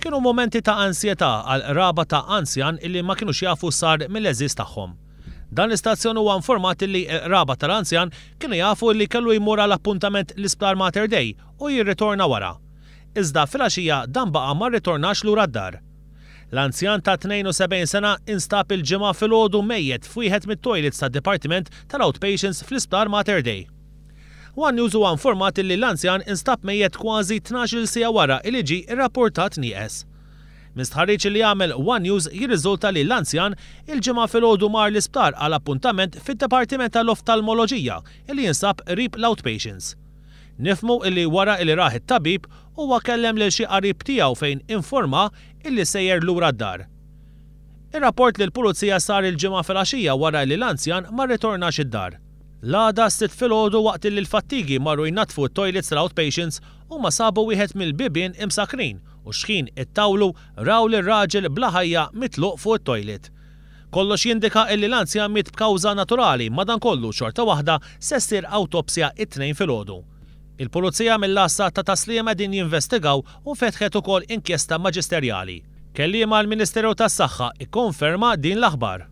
Kienu mumenti ta' ansjetà għall-qraba ta' anzjan illi ma kinux jafu x'sar mill-għeżież tagħhom. Dan l-istazzjon huwa informat illi l-qraba tal-anzjan kienu jafu illi kellu jmur għal appuntament l-Isptar Mater Dei u jirritorna wara. Iżda filgħaxija dan baqa' ma rritornax lura d-dar. L-anzjan ta' 72 sena instab il-Ġimgħa filgħodu mejjet f'wieħed mit-toilets tad-dipartiment tal-outpatients fl-Isptar Mater Dei. One News huwa informat illi l-anzjan instab mejjet kważi 12-il siegħa wara illi ġie rrappurtat nieqes. Minn stħarriġ illi għamel One News jirriżulta li l-anzjan il-Ġimgħa filgħodu mar l-isptar għal appuntament fid-Dipartiment tal-Oftalmoloġija illi jinsab qrib l-outpatients. Nifhmu illi wara illi rah it-tabib huwa kellem lil xi qarib tiegħu fejn informa illi sejjer lura d-dar. Ir-rapport lill-Pulizija sar il-Ġimgħa filgħaxija wara illi l-anzjan ma rritornax id-dar. L-għada s-Sibt filgħodu waqt illi l-fattigi marru jnaddfu t-toilets tal-outpatients huma sabu wieħed mill-bibien imsakkrin u x'ħin ittawlu raw lir-raġel bla ħajja mitluq fuq it-toilet. Kollox jindika illi l-anzjan miet b'kawża naturali madankollu xorta waħda se ssir awtopsja it-Tnejn filgħodu. Il-Pulizija mill-Għassa ta' Tas-Sliema qegħdin jinvestigaw u nfetħet ukoll inkjesta maġisterjali. Kelliem għall-Ministeru tas-Saħħa ikkonferma din l-aħbar.